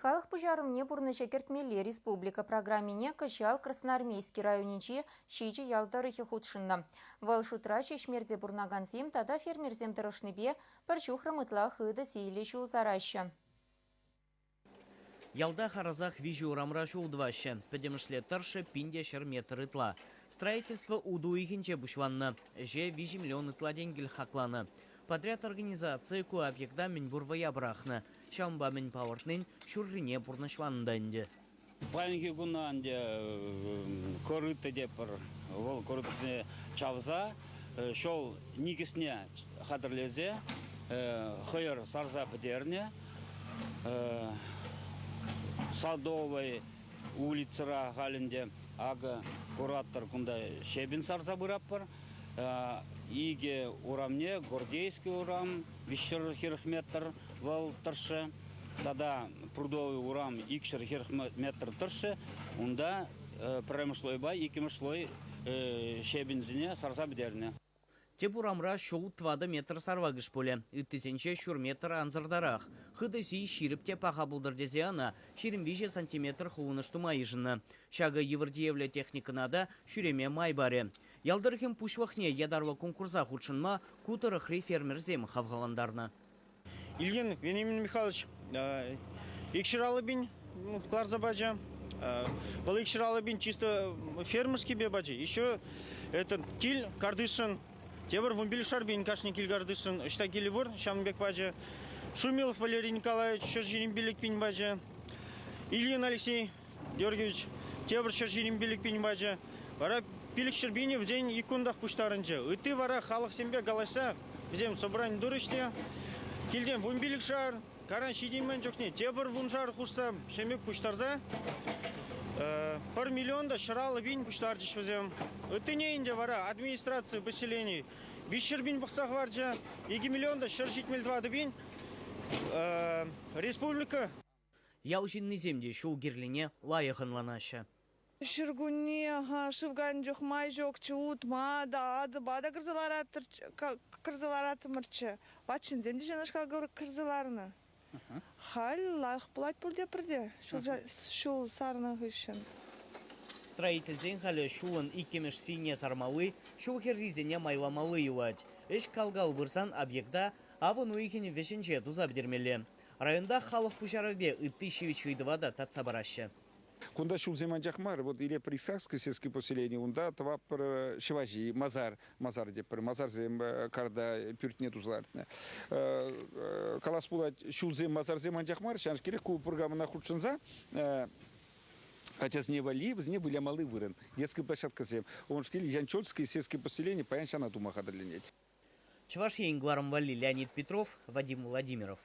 Халӑх пуҫарӑвне пурнӑҫа кӗртмелли республика программине кӑҫал Красноармейски районӗнчи ҫичӗ ял тӑрӑхӗ хутшӑннӑ. Вӑл шутра Ҫеҫмерте пурӑнакансем тата фермерсем тӑрӑшнипе пӗр ҫухрӑм ытла хытӑ сийлӗ ҫул сараҫҫӗ. Ялта харӑсах виҫӗ урамра ҫул тӑваҫҫӗ. Пӗтӗмӗшле тӑршшӗ 1100 метр ытла. Строительство утӑ уйӑхӗнче пуҫланнӑ. Ӗҫе 3 миллион ытла тенкӗлӗх хакланӑ. Подряд организацийӗ ку объекта мӗнпур вӑя пӑрахнӑ. Ҫавӑнпа мӗн палӑртнин ҫуррине пурнӑҫланӑ та ӗнтӗ. Паянхи куна ӗнтӗ корыто тепӗр. Вӑл корытӑсене чавса ҫул никӗсне хатӗрлесе хӑйӑр сарса пӗтернӗ. Садовой улицӑра халь ӗнтӗ акӑ куратӑр кунта щебень сарса пыратпӑр. Икӗ урамне Гордейский урам 340 метр вӑл тӑршшӗ тата Прудовый урам 240 метр тӑршшӗ. Унта пӗрремӗш слойпа иккӗмӗш слой щебеньсене сарса пӗтернӗ. Тӗп урамра ҫул тӑватӑ метр сарлакӑш пулӗ, ыттисенче ҫур метр ансӑртарах. Хытӑ сий ҫирӗп те паха пултӑр тесе ӑна 23 сантиметр хулӑнӑш тума йышӑннӑ. Ҫакӑ йывӑр тиевлӗ техникӑна та ҫӳреме май парӗ. Ял тӑрӑхӗн пуҫлӑхне ятарлӑ конкурса хутшӑнма ку тӑрӑхри фермерсем хавхалантарнӑ. Ильин Вениамин Михайлович икҫӗр пин кӑларса пачӗ. Вӑл икҫӗр пин чисто фермерскипе пачӗ. Еще этот кил картишшӑн тепӗр вунпилӗк пин кашни кил картишшӑн ӑҫта килӗ пур, ҫавӑн пек пачӗ. Шумилов Валерий Николаевич 125 пин пачӗ. Ильин Алексей Георгиевич тепӗр 125 пин пачӗ. Вара 500 пинӗ вӗсен ик кунтах пуҫтарӑнчӗ. Ытти вара халӑхсемпе калаҫса вӗсем собрани турӗҫ те килтен вунпилӗкшар, каран ҫитеймен чухне тепӗр вуншар хушса ҫемек пуҫтарса пӗр миллион та 150 пин пуҫтарчӗҫ вӗсем. Ыттине ӗнтӗ вара администраци поселени 300 пин пӑхса хӑварчӗ, 2 миллион та 174 пин республика. Ял ҫыннисем те ҫул кирлине лайӑх ӑнланаҫҫӗ. Ҫуркунне шыв кайнӑ чух май ҫукчӗ, утма та, атӑпа та кӗрсе лараттӑмӑрччӗ. Ват ҫынсем те ҫавнашкал кӗрсе ларнӑ. Халь лайӑх пулать пуль тепӗр те ҫул сарнӑ хыҫҫӑн. Строительсен халӗ ҫулӑн иккӗмӗш сийне сармалли, ҫул хӗррисене майламалли юлать. Ӗҫ кал-кал пырсан объекта авӑн уйӑхӗн вӗҫӗнче туса пӗтермелле. Районта халӑх пуҫарӑвӗпе ытти ҫивӗч ыйтӑва та татса параҫҫӗ. Кунта ҫулсем анчах мар, вот или Присакское сельское поселение, унта тӑватпӑр ҫӑваҫи, масар, масар тетпӗр, масарсем карта пӳртне туса лартнӑ. Калас пулать, ҫулсем, масарсем анчах мар, ҫавӑн ку программӑна хутшӑнса ачасене валли вӗсене вылямалли вырӑн, детской площадкӑсем. Уншкил Янчольское сельское поселение паян ҫана тума хатӗрленет. Чӑваш Ен кӑларӑм валли Леонид Петров, Вадим Владимиров.